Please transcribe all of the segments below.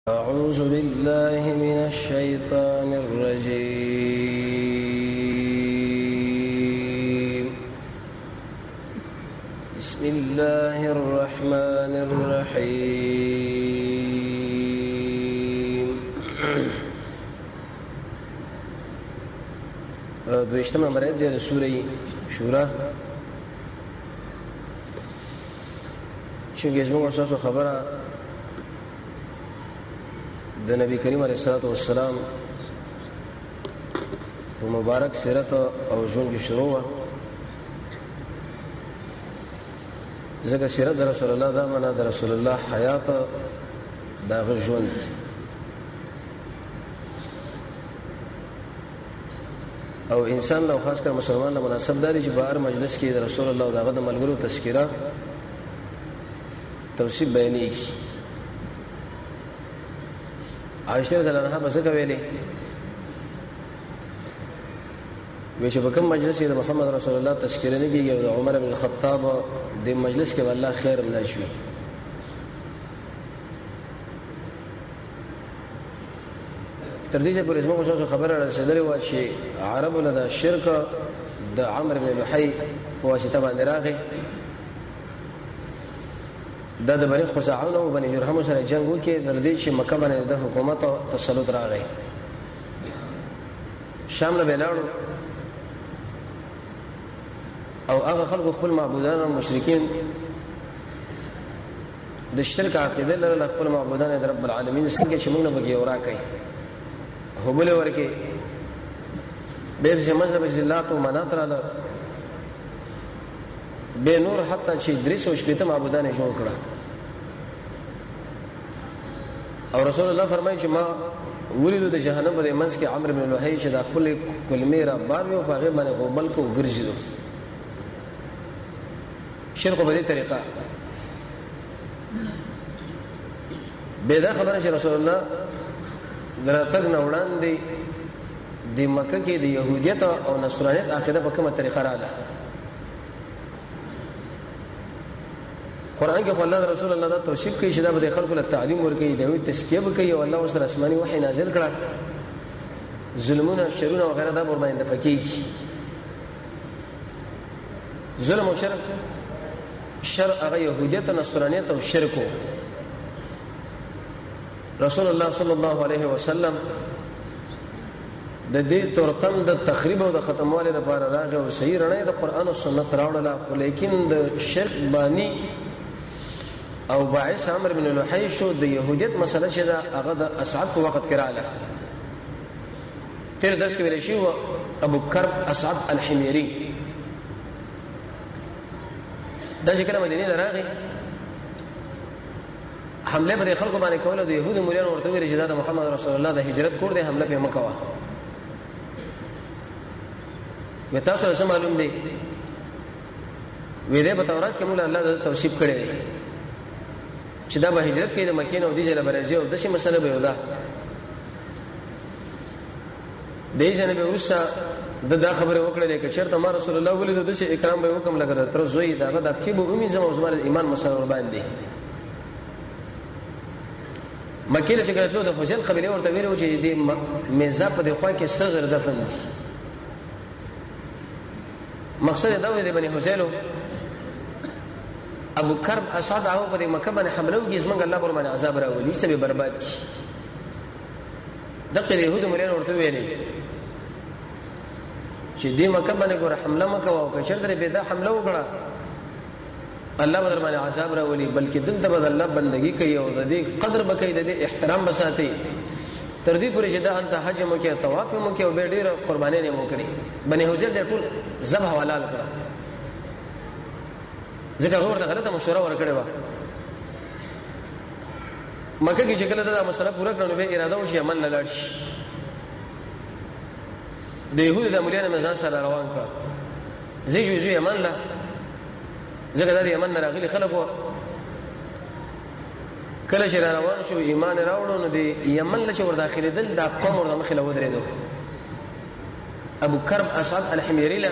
أعوذ بالله من الشيطان الرجيم. بسم الله الرحمن الرحيم. دویشتم نمبر آیت دی د سورې شورا. چې زموږ تاسو خبره د نبی کریم علیه الصلاۃ والسلام په مبارک سیرت او ژوند کې شروع وه، ځکه سیرت د رسول الله دا معنا د رسول الله حیات، دا غ ژوند. او انسان له خاص کر مسلمان له مناسب داري چې بهر مجلس کې د رسول الله او دغه د ملګرو تذکرہ توصیف بیانېږي. عائشہ رضی الله عنها بس ویلې وی چې په کوم مجلس کې د محمد رسول الله تذکرہ نه کیږي او د عمر بن الخطاب د مجلس کې والله خیر نه شي. تر دې چې پرې زموږ څخه خبره رسېدلې و چې عربو له د شرک د عمرو بن لحی په واسطه باندې راغی. دا د بني خزاعه او بني جرهم سره جنگ وکړي، تر دې چې مکه باندې د حکومت تسلط راغی. شام له بلاړو او هغه خلکو خپل معبودان او مشرکین د شرک عقیده لرله، خپل معبودان د رب العالمین څنګه چې موږ نه بګي اورا کوي هبل ورکه به چې مذهب ذلات او منات رااله به نور، حتی چې 360 معبودان جوړ کړه. او رسول الله فرمایي چې ما ولیدو د جهنم په منځ کې عمرو بن لحی چې د خپل کلمې را بار یو په غیب باندې غوبل کو ګرځیدو. شرک په دې طریقه به دا خبره چې رسول الله دراتګ نه وړاندې د مکه کې د يهودیت او نصرانیت عقیده په کومه طریقه رااله. قران کې خو الله رسول الله دا توصیف کوي چې دا به خلکو له تعلیم ورکړي، د وی تزکیه وکړي، او الله وسره آسماني وحی نازل کړه، ظلمونه شرونه وغیرہ دا ور باندې فکیږي. ظلم او شر، شر هغه يهودیت، نصرانیت او شرک. رسول الله صلی الله علیه وسلم د دې تورتم د تخریب او د ختموالي د لپاره راغی او صحیح رڼا د قران او سنت راوړله، خو لیکن د شرک بانی او باعث عمرو بن لحی شو. د يهودیت مسله چې دا هغه د اسعد په وخت کې رااله. تیر درس کې ویل شي ابو کرب اسعد الحمیری دا چې کله مدینه ته راغی، حمله پر خلکو باندې کوله. د يهودو مریانو ورته ویل چې دا د محمد رسول الله د هجرت کور دی، حمله په مکه وا. وی تاسو له معلوم دی؟ وی دې په تورات کې موږ الله د توصیف کړی دی چې دا به هجرت کوي د مکې نه او د جله برځي او د شي مسله به ودا دې جن به ورسره د دا خبره وکړه چې چرته ما رسول الله ولید د شي اکرام به وکم لګره تر زوی داغه د کې به امي زما زما ایمان مسله ور باندې. مکه له شکل د حسین قبيله ورته ویلو چې د میزا په د خوا کې سزر دفن دي. مقصد دا وی د بني حسینو ابو کرب اسعد هغه په مکه باندې حمله وکړي، زمونږ الله پر باندې عذاب راولي، سبه برباد کی. دغه يهودو مریان ورته ویلي چې دې مکه باندې ګور حمله مکه او کچر درې به دا حمله وکړه، الله به در باندې عذاب راولي، بلکې دلته به الله بندگی کوي او د دې قدر به کوي، د دې احترام به ساتي، تر دې پورې چې دا هلته حج مو کې، طواف مو کې او به ډېر قربانۍ نه مو کړي. بني حجر د ټول ذبح حلال کړه، ځکه غور ته غلطه مشوره ورکړې و. مکه کې چې کله دا مسله پوره کړو، به اراده وشي یمن نه لاړ شي. د يهودو د مليانو مزان سره روان کړ، زه جو یمن له، ځکه دا د یمن نه راغلي خلک وو. کله چې روان شو، ایمان راوړو، نو د یمن له چې ور داخلي دل دا قوم ور مخې له ودرېدو، ابو کرب اسعد الحمیری له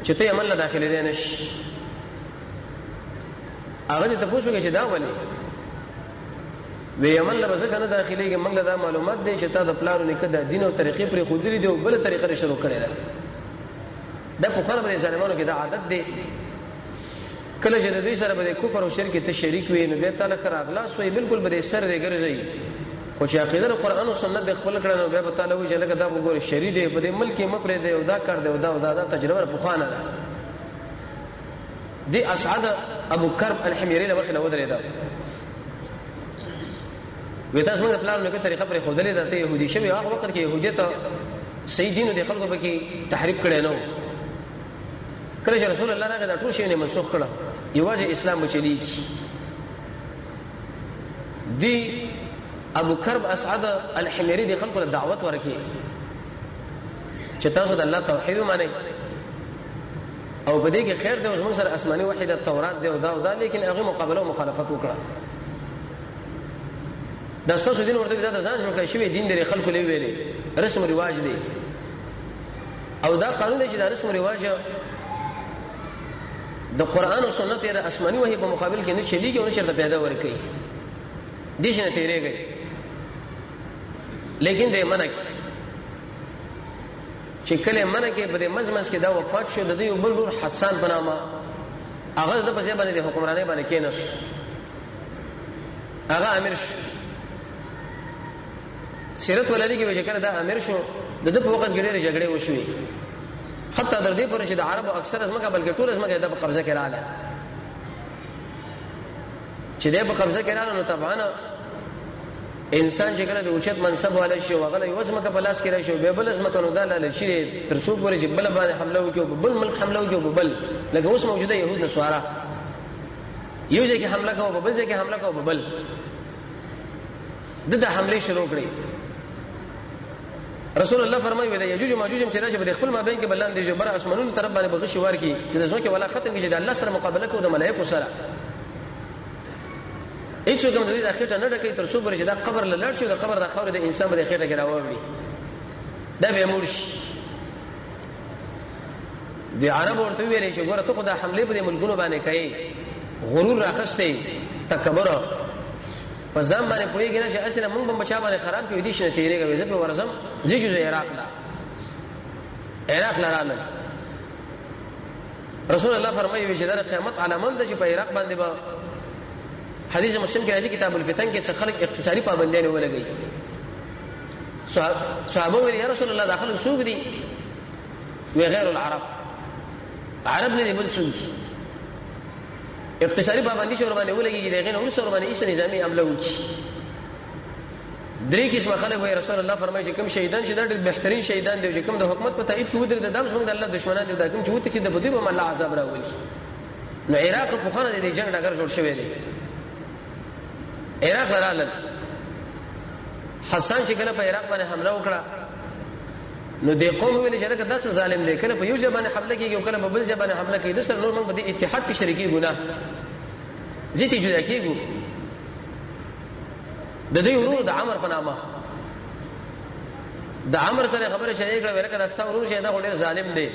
چې ته یمن له داخلي دی نش. هغه ته پوښتنه چې دا ولې وی یمن له ځکه نه داخليږي، موږ له دا معلومات دی چې تا د پلارو نیکه د دین او طریقې پر خودري دی او بل طریقه شروع کړې ده. دا په خپل باندې ظالمانو کې دا عادت دی، کله چې د دوی سره به کفر او شرک ته شریک وي نو بیا تعالی خر اغلا سوی بالکل به سر دی ګرځي، خو چې عقیده قرآن او سنت د خپل کړه نو بیا به تعالی وی چې لکه دا وګوره شری دی، په دې ملک کې مپرې دی او دا کار دی او دا دا, دا تجربه په خوانه ده. دی اسعد ابو کرب الحمیری له مخې له ودرېده، وی تاسو موږ پلان نه طریقه پر خودلې ده، ته يهودي شوی، هغه وخت کې يهودیت صحیح دینو د خلکو پکې تحریف کړي نو کله چې رسول الله راغی دا ټول شی نه منسوخ کړه، یوازې اسلام بچلی دی. ابو کرب اسعد الحمیری د خلکو له دعوت ورکړي چې تاسو د الله توحید ومنئ او په دې کې خیر دی، اوس موږ سره آسماني وحی د تورات دی او دا او دا، لیکن هغه مقابله او مخالفت وکړه. دا ستاسو دین ورته دا ځان جوړ کړی شوی دین دی، خلکو لوي ویلې رسم او رواج دی، او دا قانون دی چې دا رسم او رواج د قران او سنت یا د آسماني وحی په مقابل کې نه چلیږي او نه چرته پیدا ورکړي، دې شنه تیرېږي. لیکن دې منع کی چې کله منع کې په دې منځ کې دا وفات شو، د دې یو بل ور حسان په نامه هغه د پسې باندې د حکمرانۍ باندې کېناست، هغه امیر شو. سیرت ولري کې چې کله دا امیر شو د ده په وخت کې ډېرې جګړې وشوې، حتی تر دې پورې چې د عربو اکثر ځمکه بلکې ټوله ځمکه د په قبضه کې رااله. چې د په قبضه کې رااله نو طبعا انسان چې کله د اوچت منصب والا شي او غله یو ځمکه په لاس کې راشي او به بل ځمکه نو دا لاله چې تر څو پورې چې بل باندې حمله وکړي او بل ملک حمله وکړي او بل، لکه اوس موجوده يهود نصارا یو ځای کې حمله کوي بل ځای کې حمله کوي بل د حمله شروع کړي. رسول الله فرمایي د یجوج ماجوج چې راشي په خپل مابین کې بلان دي جو بر اسمانونو طرف باندې بغشي ورکی چې د ځمکې ولا ختم کړي چې د الله سره مقابله کوي د ملائکو سره هیڅ کوم ځای د خېټه نه ډکې تر څو پورې چې دا قبر لاړ شي، د قبر د خاورې د انسان په خېټه کې راوړي دا به مړ شي. د عرب ورته ویل چې ګوره ته خو د حمله په ملکونو باندې کوي، غرور راخسته، تکبر په ځان باندې پوهیږي نه چې اصل موږ به بچا باندې خراب کړو، دي شنه تیرېږي، زه په ورزم زه چې عراق لا عراق لرانه. رسول الله فرمایي چې د قیامت علامه ده چې په عراق باندې به حدیث مسلم کې راځي کتاب الفتن کې څه خلک اقتصادي پابندیانې ولګي. صحابه ویل یا رسول الله داخل سوق دي؟ وی غیر العرب، عرب نه دي بل څوک دي. اقتصادي پابندي چې ور باندې ولګي دغه نور سره باندې هیڅ نظامی عمله وکړي. درې قسمه خلک وي رسول الله فرمایي چې کوم شهیدان چې دا ډېر بهترین شهیدان دي، چې کوم د حکومت په تایید کې ودرېد دا زموږ د الله دشمنان دي، دا کوم چې وتښتېد د دوی به الله عذاب راولي. نو عراق په خونه د جنگ ډګر جوړ شوی دی. عراق رالل حسان چې کله په عراق باندې حمله وکړه نو د قوم ویل چې لکه دا څه ظالم دی، کله په یو ځای باندې حمله کیږي او کله په بل ځای باندې حمله کوي، د سره نور موږ په دې اتحاد کې شریکي ګناه زیتی جدا کیږو. د دې ورور د عمر په نامه د عمر سره خبره شریک کړه، ورکه دا ستا ورور چې دا ډېر ظالم دی،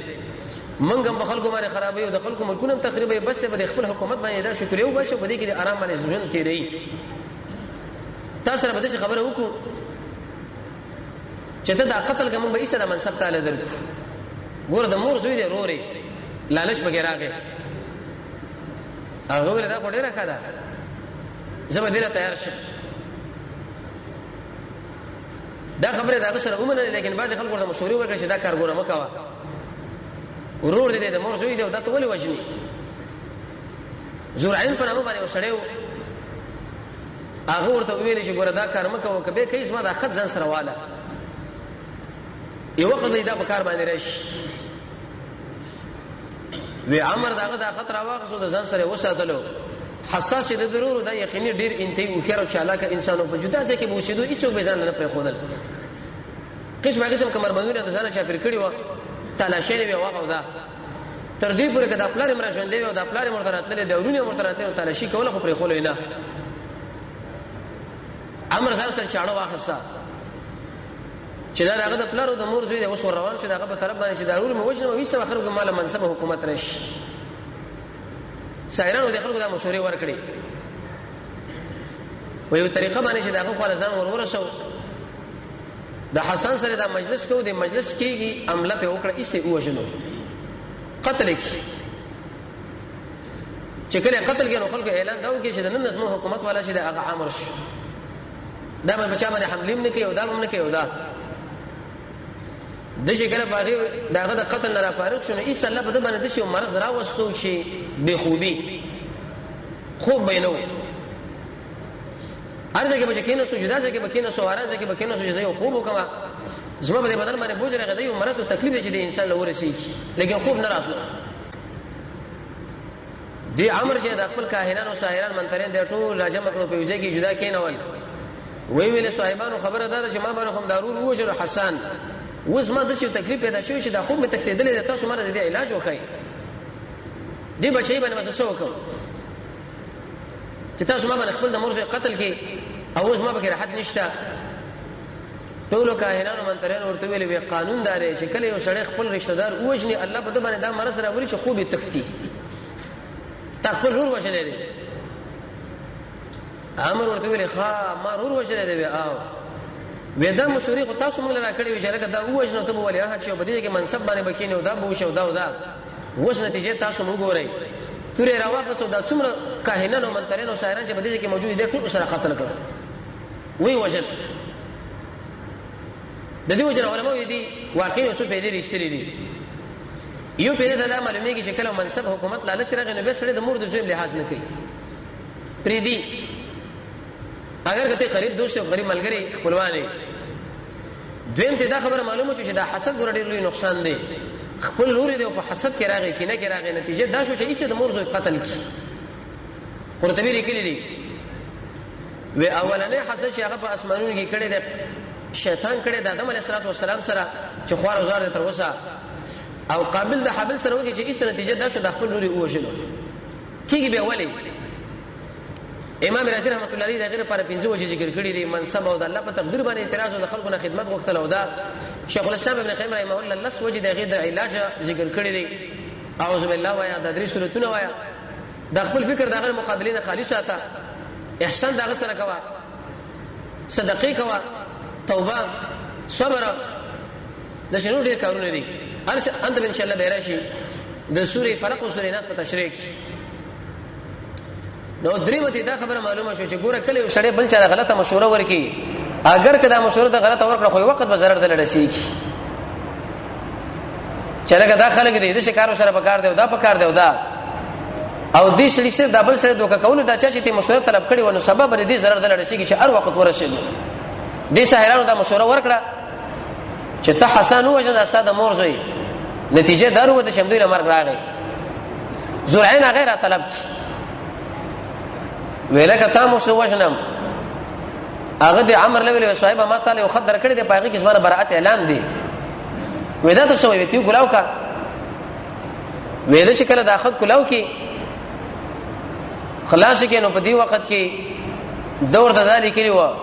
منګ هم په خلکو باندې خرابوي او د خلکو ملکونه هم تخریبوي، بس ته به خپل حکومت باندې دا شکر یو بس په دې کې آرام باندې ژوند تیروي. تاسو سره به دې خبره وکړو چې ته دا قتل کوم به ایسره منصب تعالی درک ګور د مور زوی دی روري لالچ پکې راغی. هغه ویل دا خو ډیره ښه ده، زه به دې تیار شم. دا خبره دا سره ومنله، لیکن بعض خلکو ورته مشورې ورکړې چې دا کار ګوره مه کوه، ورور دې د مور زوی دی او دا ته ولې وژني؟ زورعین په نامه باندې وسړی و، هغه ورته ویل چې ګوره دا کار مه کوه، که به کوي زما دا خط ځان سره واله، یو وخت دا په کار باندې راشي. وی عمر داغه دا خط راواخصو د ځان سره وساتلو. حساس د ضرور دا یقیني ډیر انتهایی هوښیار او چالاک انسانو په جدا ځای کې به اوسېدو، هیڅوک به ځان نه پرېښودل. قسمه قسم کمربندونه د ځانه چاپېر کړي وو، تلاشۍ وی واغه دا تر دې پورې که دا پلار مر ژوندې وي او دا پلار مرته راتللی د ورونه مرته راتللی تلاشي کوله خو پرېښولو نه. امر ځان سره چاړه واخسته چې دا هغه د پلار او د مور زوی دی، اوس ور روان شي دغه په طرف باندې چې دا ورور مې وژنم ویسه اخر کې مال منصب حکومت راشي. سایرانو د خلکو دا مشورې ورکړي. په یو طریقه باندې چې داغه خو ځان ورورسو، د حسن سره دا مجلس کو، د مجلس کېږي عمله په وکړه، ایسته وژلو، قتل کی. چې کله قتل کې نو خلکو اعلان دا وکړي چې د نن نظم حکومت والا چې د هغه امر شو، دا به بچا باندې حملې نه کوي او دا هم نه کوي. او دا د چې کله باغی داغه د قتل نه را فارغ شو، نو ایس الله په دې باندې د شی مرض راوستو چې بے خوبي، خوب به نه هر ځای کې به کینو سو، جدا ځای کې به کینو سو، هر ځای کې به کینو سو چې زه یو خوب وکم، زما په بدن باندې بوج راغی، یو مرض او تکلیف دی چې د انسان له ورسیږي، لیکن خوب نه راتلو. دی امر چې د خپل کاهنانو، ساحران، منترین د ټول راجم کړو، په یوځای کې جدا کینول، وی ویل صاحبانو خبره ده چې ما باندې هم دارور وژل حسن، اوس ما د څه تکلیف پیدا شوی چې دا خوب مې تښتېدلې ده، تاسو مره دې علاج وکړئ، دې بچی باندې وسه وکم چې تاسو ما باندې خپل د مور زوی قتل کې او اوس ما پکې راحت نشته. ټولو کاهنانو منترین ورته ویل وی قانون دارې چې کله یو سړی خپل رشتہ دار وژني، الله په دې باندې دا مرض راوړي چې خوب یې تښتي، تا خپل ورور وژلی دی. امر ورته ویل ښا ما ورور وژلی دی، او وې دا مشورې خو تاسو موږ را کړې وی چې لکه دا وژنه ته ولې هغه چې په دې کې منصب باندې بکینې او دا به وشو دا او دا، اوس نتیجه تاسو موږ ګورئ. تورې راواخصو، دا څومره کاهنان او منترین او ساحران چې په دې کې موجود دي ټول سره قتل کړل، وی وژل. د دې وجه علماء دي واقعي څه پیدا رښتري دي. یو پیدا دا معلومیږي چې کله منصب حکومت لالچ راغی نو به سره د مور د زوی لحاظ نه کوي پریدي، اگر کته قریب دوست او قریب ملګری خپلوان. دویم ته دا خبره معلومه شو چې دا حسد ګور ډیر لوی نقصان دی، خپل لوري دی په حسد کې راغی کې نه کې راغی، نتیجه دا شو چې ایسه د مور زوی قتل کی. قرطبي لیکلی دی و اولنې حسد چې هغه په اسمانونو کې کړي دی شیطان کړي د آدم علیه السلام سره چې خوار زار دی تر اوسه، او قابل د حابل سره وکړي چې ایسه نتیجه دا شو د خپل لوري ووژلو کیږي به. ولی امام رازی رحمت الله علیه د غیر پر پنځه وجې ذکر کړی دی، منصب او د الله په تقدیر باندې اعتراض او د خلکو نه خدمت غوښتل. او دا شیخ الاسلام ابن قیم رحمه الله لس وجې د غیر د علاج ذکر کړی دی. اعوذ بالله وایا، د درې سورتونه وایا، د خپل فکر د غیر مقابلې نه خالص ساته، احسان دغه سره کوا، صدقې کوا، توبه، صبر، د شنو ډیر کارونه دي. هر څه انت ان شاء الله به راشي د سورې فلق او سورې ناس په تشریح. نو درې مته دا خبره معلومه شو چې ګوره کله یو سړی بل چا غلطه مشوره ورکي، اگر کدا مشوره د غلطه ورکړه خو وخت به ضرر دل رسیږي چې لکه دا خلک دې د شکارو سره پکار دی او دا پکار دی او دا او دې سړي سره د بل سره دوکه کولو، دا چا چې ته مشوره طلب کړي ونه سبب لري دې ضرر دل رسیږي چې هر وخت ورسېدو. دې ساحرانو دا مشوره ورکړه چې ته حسن وژنه استاد مور زوی، نتیجه دارو وته شمدوی له مرګ راغی. زرعین غیر طلب کی ویله کته مو سو وژنم، هغه د عمر لوي صاحب ما تعالی یو خط درکړی دی، پاغي کې زماره برائت اعلان دی. ودا ته سوې وتی ګلاو کا ویل چې کله دا خط کلاو کې خلاص کې، نو په دې وخت کې دور د دالي کړي و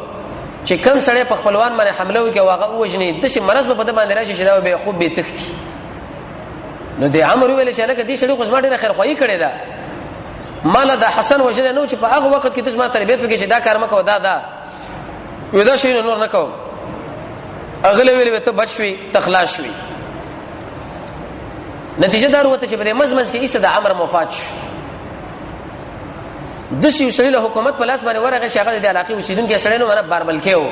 چې کم سړی په خپلوان باندې حمله وکړي او هغه وژني، د شي مرض په د باندې راشي چې دا به خوب به تختی. نو د عمر ویل چې لکه دې سړي خو زما ډیره خیر خوایي کړې ده، مال د حسن وژنه نو چې په هغه وخت کې د زما تربیت وکړي چې دا کار مکو، دا دا ودا دا شي نور نه کوم. اغله ویل ته بچ شوي تخلاص شوي. نتیجه دار وته چې په دې مزمز کې ایسه د عمر مفات شو. د شي سړي له حکومت په لاس باندې ورغی چې هغه د علاقې اوسیدونکي سړی نو منه باربل کې وو،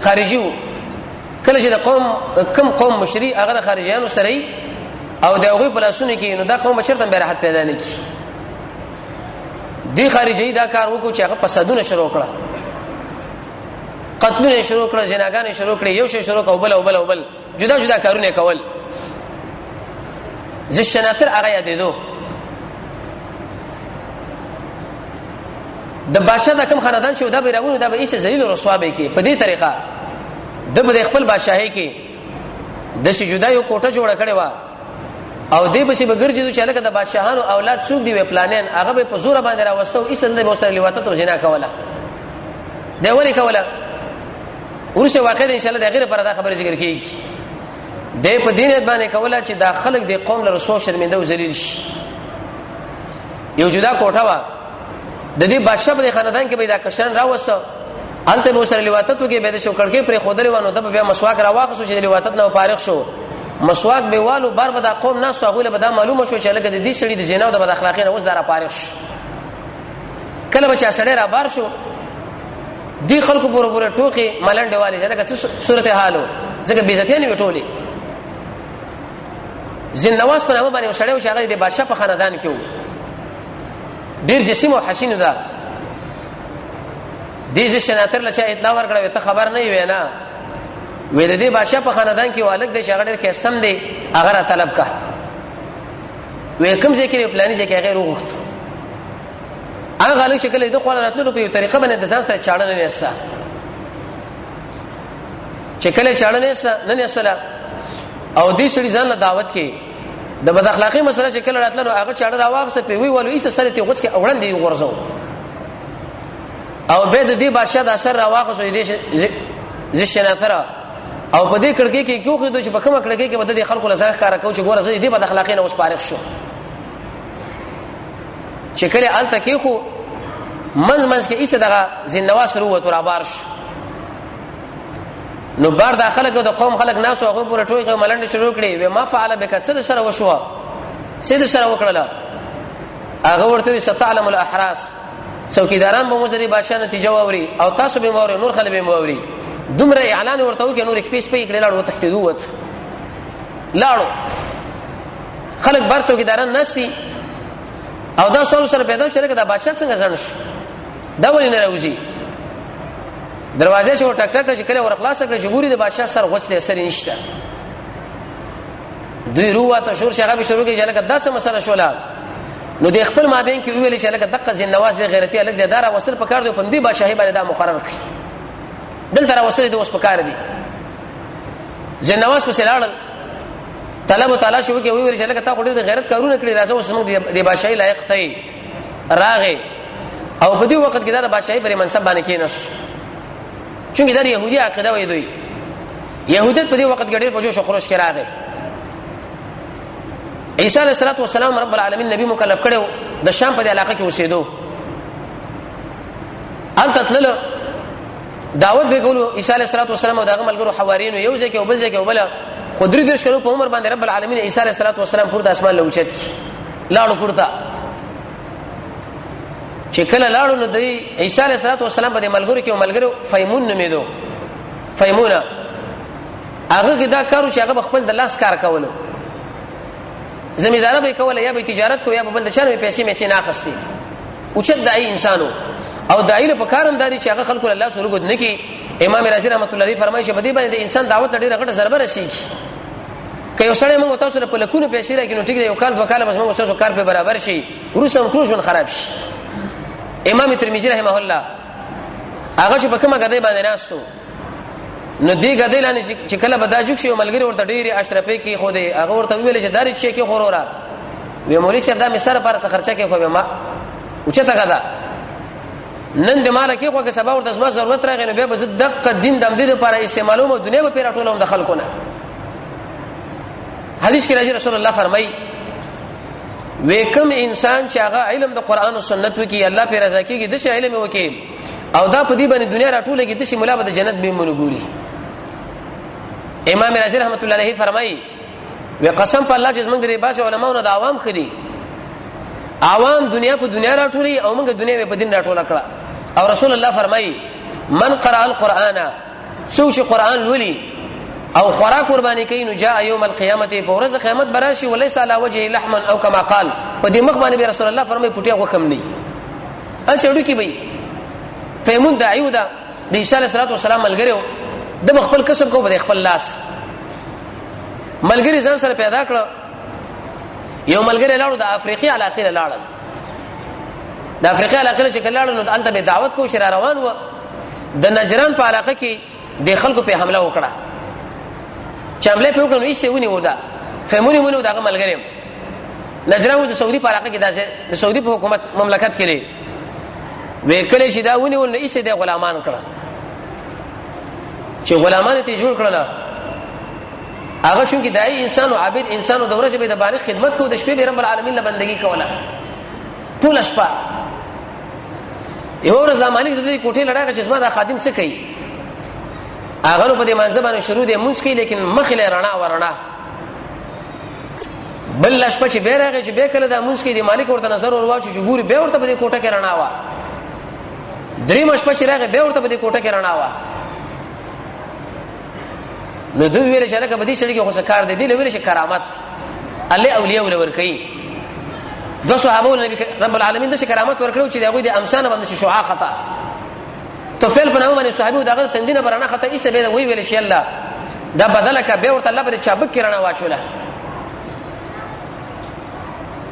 خارجي وو. کله چې د قوم کم قوم مشري هغه خارجیانو سره او د هغوی په لاسونو کې، نو دا قوم چرته به راحت پیدا نه کی. دی خارجي دا کار وکړو چې هغه فسادونه شروع کړه، قتلونه شروع کړه، زناګانې شروع کړې، یو شی شروع کړ بل او بل او بل جدا جدا کارونه کول. ز شناتر هغه یادېدو د بادشاہ د کم خاندان چې دا به راونو دا به ایسه ذلیل او رسوا به کې. په دې طریقه د به خپل بادشاہي کې د شي جدا یو کوټه جوړه کړې و او دې پسې به ګرځېدو چې لکه د بادشاهانو اولاد څوک دی وې پلانین، هغه به په زور باندې راوستو، ایسه د به سره لیواتت او زنا کوله. دی ولې کوله؟ ورسه واقع ان شاء الله د غیر پر دا خبره ذکر کیږي. د په دین باندې کوله چې دا خلک د قوم له رسوا شرمنده او ذلیل شي. یو جدا کوټه وا د دې بادشاہ په خاندان کې به دا کشران راوسته، الته به سره لواطت وکي، به د شو کړکې پر خودلې ونه د بیا مسواک راواخصو چې د لواطت نه فارغ شو، مسواک به والو بار به دا قوم ناس هغه له به دا معلومه شو چې لکه د دې سړي د زنا او د بد اخلاقۍ نه اوس دارا فارغ شو. کله به چې سړی را بار شو، دی خلکو پورې پورې ټوکې ملنډې والي چې لکه څه صورت حالو، ځکه بیزتیانې وټولې. زین نواز په نامه باندې وسړی چې هغه د بادشاہ په خاندان کې وو، ډیر جسیم او حسین ده. دې ځ شناتر لچا اطلاع ورکړه، ته خبر نه وې نه وې د دې بادشاہ په خاندان کې والک دی چې هغه ډیر کیسم دی، هغه را طلب کا. وې کوم ځای کې پلاني ځای کې هغه وغوښت. هغه لږ شکل د خپل راتلو په یو طریقه باندې د ځان سره چاړه نه نسته، چې کله چاړه نه نسله او دې سړي ځان له دعوت کې د بد اخلاقی مسله چې کله راتلنو هغه چاړه راواغسته په وی ولو ایسه سره ته غوڅ کې وړاندې یې غورځو او به د دې بادشاہ د اثر راواغسو دې زشناتره او په دې کړکۍ کې کیو خو چې په کومه کړکۍ کې به د خلکو لزان ښکارا کو چې ګوره زه دې بد اخلاقی نه اوس فارغ شو. چې کله الته کې خو منځ منځ کې ایسه دغه زینوا سره وته را بار شو، نو بار د خلک او د قوم خلک ناس هغه پورې ټوی او ملنډ شروع کړي، و ما فعل بک، څه سره وشو، څه سره وکړل. هغه ورته ستعلم الاحراس، څوکیداران به مزري بادشاہ نتیجه ووري او تاسو به موري نور خلک به موري. دومره اعلان ورته وکړ، نور خپې سپې کړي لاړو تختیدو وت لاړو خلک بار څوکیداران نشتی. او دا سوال سره پیدا شو چې دا بادشاہ څنګه ځان شو، دا ولې نه راوځي؟ دروازه چې ټک ټک چې کله ور خلاص کړ چې ګوري د بادشاہ سر غوڅ دی، سر نشته. دوی رواته شور شغه به شروع کې چې لکه دا څه مسله شولا. نو د خپل مابین کې ویل چې لکه دقه زین نواز دی غیرتی الګ دی، دارا وصل پکار دی، پندې بادشاہي باندې دا مقرر کړ، دلته را وصل دی اوس پکار دی. زین نواز پسې لاړل، طلب تعالی شو کې ویل چې لکه تا خو ډېر د غیرت کارونه کړی، راځه اوس موږ د بادشاہي لایق ته راغې. او په دې وخت کې دا د بادشاہي پر منصب باندې کېناست، چونګې دا يهودي عقیده وي، دوی يهودیت په دې وخت کې ډېر په جوش او خروش کې راغی. عیسی علیه السلام رب العالمین نبی مکلف کړو، د شام په علاقه کې اوسېدو، هلته تلل دعوت به کولو. عیسی علیه السلام او دغه ملګرو حواریینو یو ځای کې او بل ځای کې وبله، خو درې دېرش کلو په عمر باندې رب العالمین عیسی علیه السلام پورته اسمان له اوچت کی لاړو. پورته چې کله لاړو نو د عیسی علیه السلام په ملګرو کې ملګرو فیمون نومېدو، فیمونه هغه کې دا کارو چې هغه خپل د لاس کار کولو، زمیداره به کوله یا به تجارت کو یا به بل د چانه پیسې مې نه اخستي. اوچت دای انسانو او دای له پکارم دادی چې هغه خلکو الله سره ګد نه کی. امام رازی رحمت الله علیه فرمایي چې په دې باندې د انسان دعوت ډیره غټه ضربه رسیږي. که یو سړی موږ تاسو له په لکونو پیسې راکړي نو ټیک دی، یو کال دوه کاله بس موږ تاسو کار په برابر شي، وروسته هم ټول ژوند خراب شي. امام ترمذی رحمه الله هغه چې په کومه غدۍ باندې ناستو، نو دی غدۍ لاندې چې کله به دا جوړ شي، ملګری ورته ډېری اشرفې کې خو دی، هغه ورته ویل چې داري چې کې خورورا وی مولوی صاحب دا مې سره پر څه خرچه کې خو ما اوچته غدا نن د مال کې خو که سبا ورته زما ضرورت راغی نو بیا به زه دقه دین د دې لپاره استعمالوم او دنیا به پیرا ټولوم د خلکو نه. حدیث کې راځي رسول الله فرمایي وکم انسان چې هغه علم د قران او سنت وکي الله پر رضا کیږي، د شي علم وکي او دا په دې باندې دنیا راټوله کې د شي مولا به د جنت به مونږ ګوري. امام رازی رحمت الله علیه فرمایي و قسم په الله چې زمونږ د باز علماونو د عوام خري عوام دنیا په دنیا راټولي او موږ دنیا په دین راټوله کړه. او رسول الله فرمایي من قرأ القرآن، څوک چې قرآن لولي او خوراک قرباني کوي نو جاء يوم القيامه په ورځ قیامت براشي وليس على وجهه لحما او كما قال، په دې مخ باندې رسول الله فرمایي پټه غوخم نه اسه وډو کې وي. فیمون داعی ده د عیسی علیه السلام ملګریو د خپل کسب کو په خپل لاس ملګری ځان سره پیدا کړ. یو ملګری لاړو د افریقي علاقې له لاړل، د افریقي علاقې چې کله لاړل نو هلته به دعوت کو چې را روان و، د نجران په علاقه کې د خلکو په حمله وکړه. چې حمله په وکړه نو یې ونی ودا فهمونی ونی دغه ملګری نجران د سعودي په علاقه کې د سعودي په حکومت مملکت کې لري وکړي چې دا ونی ول نو یې د غلامان کړه چې غلامان ته جوړ کړل. هغه چونکی دای انسان او عابد انسان او د ورځې به د باندې خدمت کو، د شپې به رب العالمین له بندگی کوله ټول شپه. یو ورځ دا مالک د دې کوټې لړاغه چې زما دا خادم څه کوي؟ هغه نو په دې مانځه باندې شروع دی مونږ کوي، لیکن مخ له رڼا ورڼا. بل شپه چې به راغی چې به کله د مونږ کې د مالک ورته نظر ور واچو چې ګوري به ورته په دې کوټه کې رڼا وا. درې شپه چې راغی به ورته په دې کوټه کې رڼا وا. نو دوی ویل چې لکه په دې سړي کې خو څه کار دی. دی ویل چې کرامت الله اولیاء ول ور کوي. دو صحابه نبی رب العالمین د کرامت ورکړو چې دغه د امسان باندې شعاع خطا تو فعل په نامه باندې صحابي دغه تندینه برانه خطا ایسه به وی ویل شي الله دا بدلک به ورته الله پر چابک کې رڼا واچوله.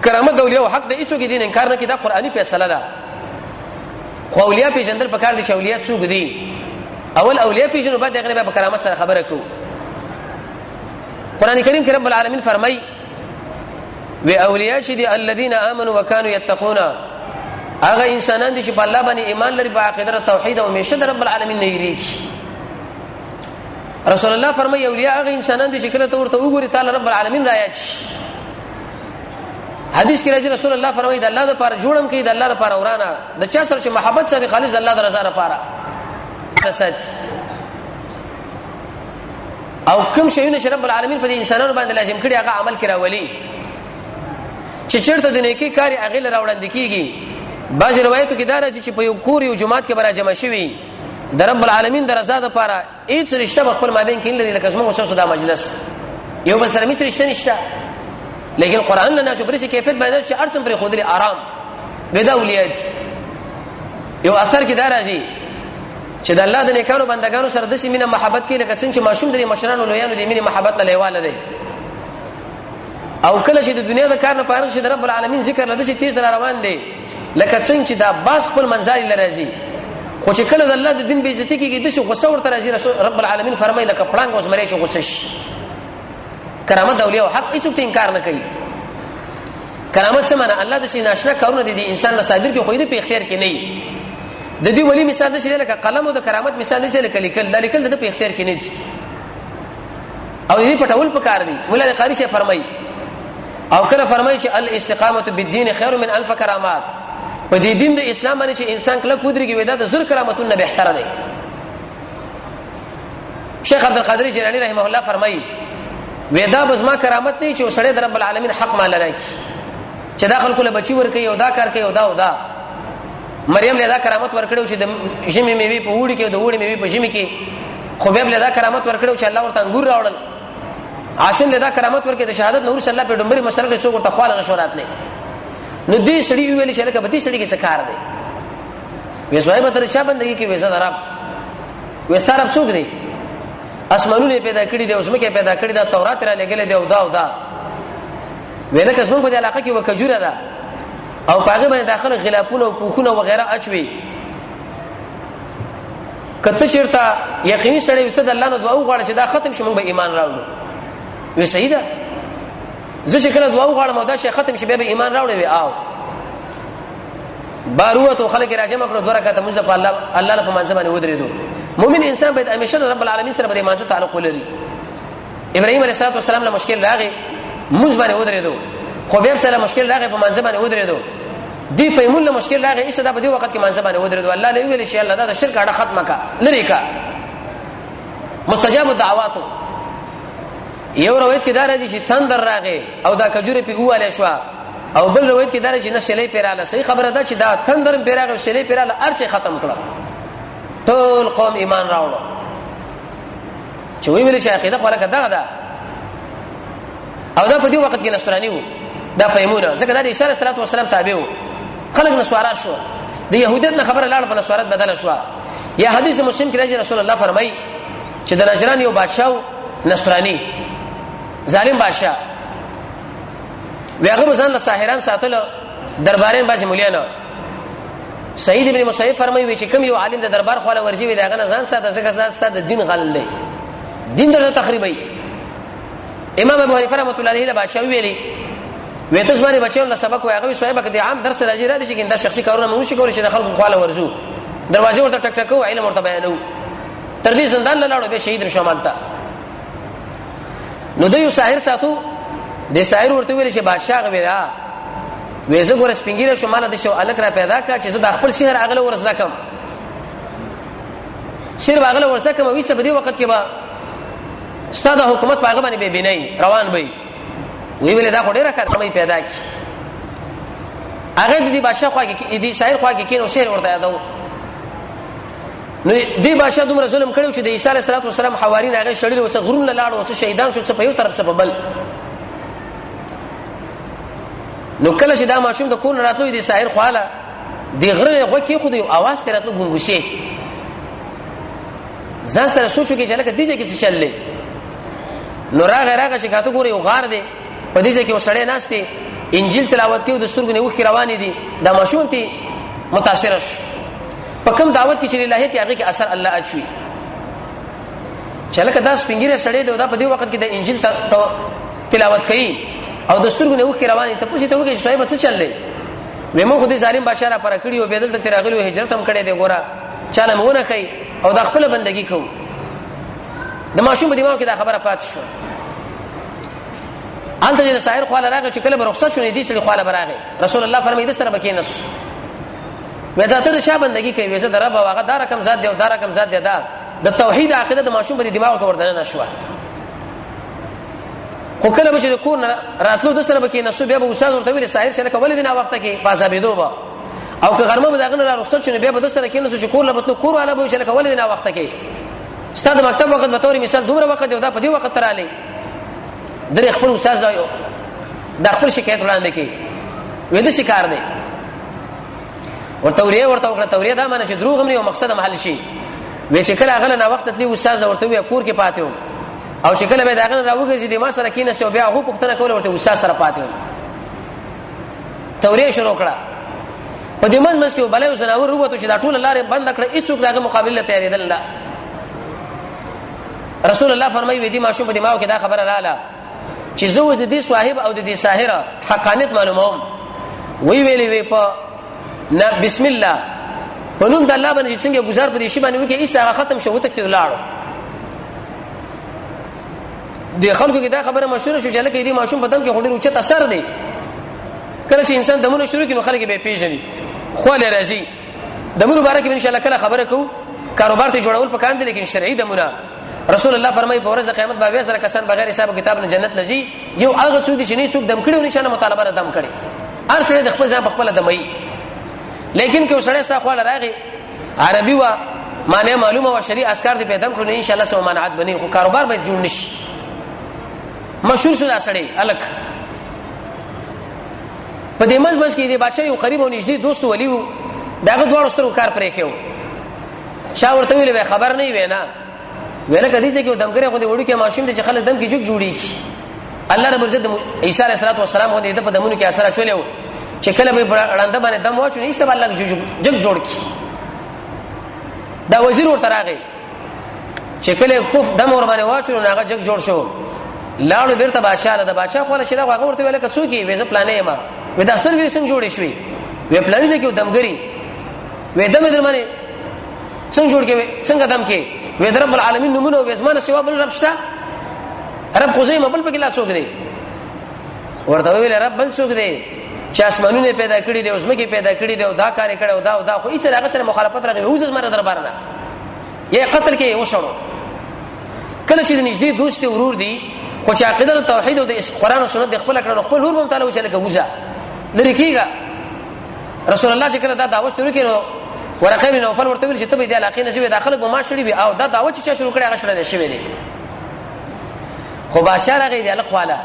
کرامت د اولیاء حق د هیڅوک دین انکار نه کړي، دا قرآني فیصله ده. خو اولیاء پیژندل پکار دي چې اولیاء څوک دي. اول اولیاء پیژنو، بعد دغه به کرامت سره خبره کوو. قران کریم کې رب العالمین فرمایي وی اولیاء چې دي الذين امنوا وكانوا يتقون، هغه انسانان دي چې په الله باندې ایمان لري، په عقیده توحید او میشه د رب العالمین نه یریږي. رسول الله فرمایي اولیاء هغه انسانان دي چې کله ته ورته وګوري تعالی رب العالمین را یاد شي. حدیث کې راځي رسول الله فرمایي د الله لپاره جوړم کې د الله لپاره ورانه د چا سره چې محبت سره خالص الله د رضا لپاره ساتي. او کوم شیونه چې رب العالمین په دې انسانانو باندې لازم کړي هغه عمل کې راولي چې چیرته د نیکی کاری هغه لره وړاندې کیږي. بعض روایتو کې دا راځي چې په یو کور یو جماعت کې براجمع شوي د رب العالمین د رضا لپاره هیڅ رشتہ په خپل مابین کې نه لري، لکه زموږ اوس دا مجلس یو بل سره میت رشتہ نشته، لیکن قران نه ناشو پرې کیفیت باندې چې ارڅم پر خودري آرام ودا اولیاء. یو اثر کې دا راځي چې د الله د نیکانو بندگانو سره د سیمینه محبت کې لکه څنګه چې ماشوم د مشرانو لویانو د مینې محبت له لیواله دی. او کله چې د دنیا د کار نه فارغ شي د رب العالمین ذکر لده چې تیز را روان دی، لکه څنګه چې دا باز خپل منځاري لري. خو چې کله د الله د دین بیزتی کیږي د شي غصه ورته راځي. رسول رب العالمین فرمایي لکه پړنګ اوس مری چې غصه شي. کرامت د اولیاء حق هیڅوک ته انکار نه کوي. کرامت څه معنی؟ الله د شي ناشنا کارونه دي انسان له صادر کې خو دې په اختیار کې نه وي. د دې ولی مثال د شي لکه قلم او د کرامت مثال دی لکه لیکل، دا لیکل د په اختیار کې نه دي او دې پټول پکار دي. مولا قاری شیخ فرمایي او کله فرمایي چې الاستقامه بالدین خیر من الف کرامات. په دې دین د اسلام باندې چې انسان کله کودريږي ودا د زر کرامتونو بهتره دی. شیخ عبد القادر جیلانی رحمه الله فرمایي ودا بزما کرامت نه چې وسړی د رب العالمین حق مال راکړي چې دا خلکو له بچي ورکي او دا کار کوي او دا او دا. مریم له دا کرامت ورکړو چې د ژمي میوي په وړي کې او د وړي میوي په ژمي کې. خبیب له دا کرامت ورکړو چې الله ورته انګور راوړل. عاصم له دا کرامت ورکړي د شهادت نور صلی الله په ډمبري مسله کې څوک ورته خواله نشو راتلې. نو دې سړي ویل چې لکه به دې سړي کې څه کار دی؟ وې زوی به تر چا بندګي کې؟ وې زه درب. وې ستاره څوک دی؟ اسمانونه پیدا کړی دی او زمکه پیدا کړی دا تورات را لګل دی او دا او دا. ویل که زمونږ په دې علاقه کې وکجوره ده او پاغه باندې داخله غلافونه او پوخونه وغیرہ اچوي، کته چیرته یقیني سړی ته د الله نو دعا وغواړه چې دا ختم شي موږ به ایمان راوړو. وی صحیح ده، زه چې کله دعا وغواړم او دا شی ختم شي بیا به ایمان راوړې. وی آو باروته خلک راجم کړو، دوه رکعاته موږ په الله الله په منځ باندې ودرېدو. مؤمن انسان باید همیشه رب العالمین سره په منځ تعلق ولري. ابراهيم عليه السلام له مشکل راغی موږ باندې ودرېدو، خو بیا سره مشکل راغی په منځ باندې ودرېدو. دی فهمون له مشکل راغی ایسه دا په دې وخت کې منځ باندې ودرېدو. الله له ویل شي الله دا د شرک اړه ختمه کا لری کا. مستجاب الدعوات. یو روایت کې دا راځي چې تندر راغی او دا کجوره په اواله شو، او بل روایت کې دا راځي چې نه سلی پیراله. صحیح خبره ده چې دا تندر پیراغه او سلی پیراله ارچه ختم کړه، ټول قوم ایمان راوړو. چې وی ویل چې عقیده خو لکه دغه ده. او دا په دې وخت کې نصراني وو دا فهمونه، ځکه دا د عیسی علیه السلام تابع وو. خلک نصارا شو، د يهودیت نه خبره لاړ په نصارت بدل شو. یا حدیث مسلم کې راځي رسول الله فرمایي چې د نجران یو بادشاہ نصراني ظالم بادشاہ وی هغه ځان له ساحران ساتل دربارین باز مولیانو. سعید ابن مسیب فرمایي وی چې کوم یو عالم د دربار خواله ورځي وی داغه نه ځان ساته، ځکه ځان ساته د دین غل دی، دین درته تخریبي. امام ابو حنیفه رحمۃ الله علیه بادشاہ ویلي وی ته زماري بچیو له سبق وای هغه صاحب کې د عام درس راځي را دي چې دا شخصي کارونه مونږ شي کولای چې د خلکو خواله ورځو دروازه ورته ټک ټکو علم ورته بیانو تر دې زندان لاړو به شهید شو مالته. نو د یو ساحر ساتو، د ساحر ورته ویل چې بادشاہ غوي دا وې زه ګوره سپینګیره شو، مال د شو الک را پیدا کا چې زه د خپل سحر اغله ورزده کم، سحر اغله ورزده کم. وې څه په دې وخت کې به ستا د حکومت په هغه باندې به بنای روان وي. وی ویل دا خو ډیره کار پیدا کی. هغه د دې بادشاہ خوا کې، دې ساحر خوا کې کینو، سحر ورته یادو. نو دې بادشاہ دومره ظلم کړو چې د عیسی علیه السلام حوارین هغه شړل او څه غرون لاړ او څه شهیدان شو، څه په یو طرف څه په بل. نو کله چې دا ماشوم د کور نه راتلو د ساحر خواله، د غره له غوږ کې خو د اواز ته راتلو ګنګوسې، ځان سره سوچ وکړي چې لکه دې ځای کې څه چللې. نو راغی راغی چې کاته ګوري یو غار دی، په دې ځای کې یو سړی ناست دی، انجیل تلاوت کوي، د سترګو نه اوښکې روانې دي. دا ماشوم ته متاثر شو. په کوم دعوت کې چې لله ته هغه کې اثر الله اچوي چې لکه دا سپینګیره سړی دی، دا په دې وخت کې د انجیل تلاوت کوي او د سترګو نه اوښکې روانې. ته پوښتنه ته وکړي چې صاحب څه چللې؟ وې مو خو دې ظالم بادشاہ را پر کړی او بدل ته راغلی، هجرت هم کړی دی، ګوره چاله مونږ نه کوي او د خپل بندگی کوو. د ماشوم په دماغ کې دا خبره پات شو. انته چې ساحر خواله راغی، چې کله به رخصت شو، دې سړي خواله براغی. رسول الله فرمایي د سره بکینس، وې دا ته چا بندگی کوي؟ وې زه د رب او هغه دا رقم ذات دی او دا رقم ذات دی. دا د توحید عقیده د ماشوم په دماغ کې وردنه نشوه. خو کله به چې د کور راتلو د سره به کې نسو، بیا به استاد ورته ویل ساحر چې لکه ولې نه وخت کې پازابېدو به، او که غرمه به داغه را رخصت شونه، بیا به د سره کې نسو چې کور لبتلو، کور والا به چې لکه ولې نه وخت کې، ستاسو مکتب وخت به توري مثال دومره وخت دی، دا په دې وخت تراله درې. خپل استاد دا یو د خپل شکایت وړاندې کی، وې د شکار دی ورته وریه ورته وکړه. توریه دا معنی چې دروغ هم نه او مقصد هم حل شي. وې چې کله غل نه وخت تلی، استاد ورته وی کور کې پاتې وم، او چې کله به داغه راوګرځي د ما سره کینې او بیا هغه پوښتنه کوله، ورته استاد سره پاتې وم. توریه شروع کړه. په دې منځ منځ کې بلې زناور وروته چې دا ټول لارې بند کړه، هیڅوک دغه مقابله تیارېدل نه. رسول الله فرمایي وې دې ماشوم په دماغ کې دا خبره رااله چې زه اوس د دې صاحب او د دې ساحره حقانیت معلوموم. وی ویلې وی په نه بسم الله، په نوم د الله باندې څنګه گزار په دې شی باندې وکي، ایسه هغه ختم شو، وتښتې ولاړو. د خلکو کې دا خبره مشهوره شو چې لکه دې ماشوم په دم کې خوري اوچت اثر دی. کله چې انسان دمونه شروع کړي نو خلک به پیژني، خو له راځي دمونو باره کې ان شاء الله کله خبره کوو. کاروبار ته جوړول پکار دي، لیکن شرعي دمونه. رسول الله فرمایي په ورځ قیامت به 20,000 کسان بغیر حساب کتاب نه جنت لځي، یو هغه څوک دي چې نه څوک دم کړي او نه چانه مطالبه را دم کړي، هر سړی د خپل ځان په خپل دمي. لیکن که سړی ستا خواله راغی، عربي وا معنی معلومه وا، شریع اسکار دې پیدا کړو، ان شاء الله سو منعت بني، خو کاروبار به جوړ نشي. مشهور شو دا سړی الک. په دې منځ منځ کې دی بادشاہ یو قریب او نږدې دوست ولی وو، داغه دواړو سترو کار پرې کېو. شا ورته ویل خبر نه وینا ویل کدی چې کې دمګره خو دې وړو کې ماشوم دې چې خلک دم کې جوړ جوړی کی. الله رب عزت عیسی علیه السلام غو دې په دمونو کې اثر اچولې چې کله به وړاندې باندې دم واچو نه سبا الله جګ جوړ کی. دا وزیر ورته راغی چې کله کوف دم ور باندې واچو نو هغه جګ جوړ شو، لاړو بیرته بادشاہ له. د بادشاہ خو له چې هغه ورته ویل که څوک یې؟ وې زه پلانې ما. وې دا سترګې څنګه جوړې شوې؟ وې پلانې ځکه دمګری. وې دم در باندې څنګه جوړ کې، څنګه دم کې؟ وې د رب العالمین نمونه. وې زمانه سوا بل رب شته؟ رب خو زې مبل پکې لا څوک دی؟ ورته ویل رب بل څوک دی چې اسمانونه پیدا کړی دی او زمکه پیدا کړی دی او دا کار کړی او دا او دا، خو هیڅ هغه سره مخالفت راغی او زمانه دربار نه یې قتل کې وشړو. کله چې نږدې دوست ورور دی، خو چې عقیده او توحید او د قرآن او سنت د خپل کړنو خپل ورور مون تعالی وچل کوزه لری کیږي. رسول الله چې کله دا دعوت شروع کړي، ورقه بن نوفل ورته ویل چې ته به د علاقې نه ځې، داخله به ما شړی وي، او دا دعوت چې شروع کړي هغه شړل شوی دی. خو بادشاہ راغی دی الخ والا،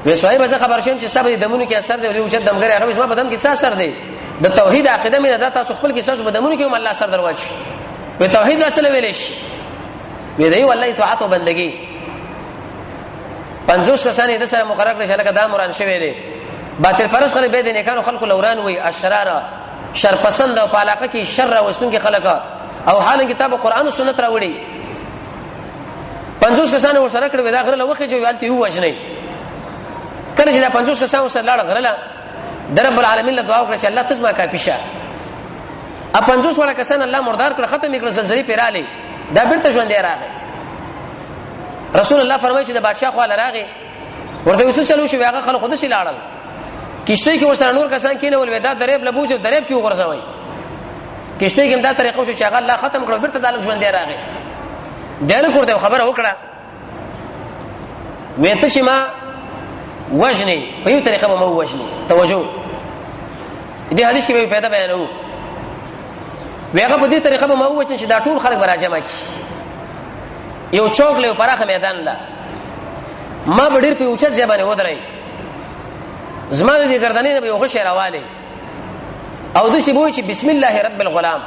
وې صاحب زه خبر شوم چې صبر دمونو کې اثر دی او چې دمګری. هغه زما په دم کې څه اثر دی؟ د توحید عقیده مې ده، تاسو خپل کې تاسو په دمونو کې هم الله اثر درواچ. وې توحید اصل ویل شي؟ وې دی والله اطاعت او بندگی. 50 کسان یې د سره مقرر کړل چې لکه دا مران شوی دی. باطل فرض خلک به د نیکانو خلکو لوران وي، اشرار، شر پسند او په علاقه کې شر راوستونکي خلک، او حال کتاب قرآن او سنت راوړي. 50 کسان ورسره کړو، دا غره له وخت چې ویالته یو وجنې. کله چې دا 50 کسان ورسره لاړ غره له، د رب العالمین له دعا وکړه چې الله تزما کافی شه. ا 50 ولا کسان الله مردار کړ، ختم کړ، زلزلې پیراله، دا بیرته ژوند دی راغی. رسول الله فرمایي چې د بادشاہ خو راغی، ورته وسو چلو شو، هغه خلک خود شي لاړل. کشته کې وسره نور کسان کینول وې دا دریب لبوځي دریب کې وغورځوي. کشته کې دا طریقه شو چې هغه الله ختم کړو، بیرته د الک ژوند دی راغی. دله کوته خبره وکړه، وې ته چې ما وجنی په یو طریقه به ما وجنی. توجه، دې حدیث کې به پیدا بیانو، ویغه په دې طریقه به ما وجنی چې دا ټول خلک براجمه کی یو چوک له پراخه میدان لا، ما به ډیر په اوچت ځای باندې ودرای، زما دې ګردنې نه به یو غشی راوالی او د سی بوی چې بسم الله رب الغلام،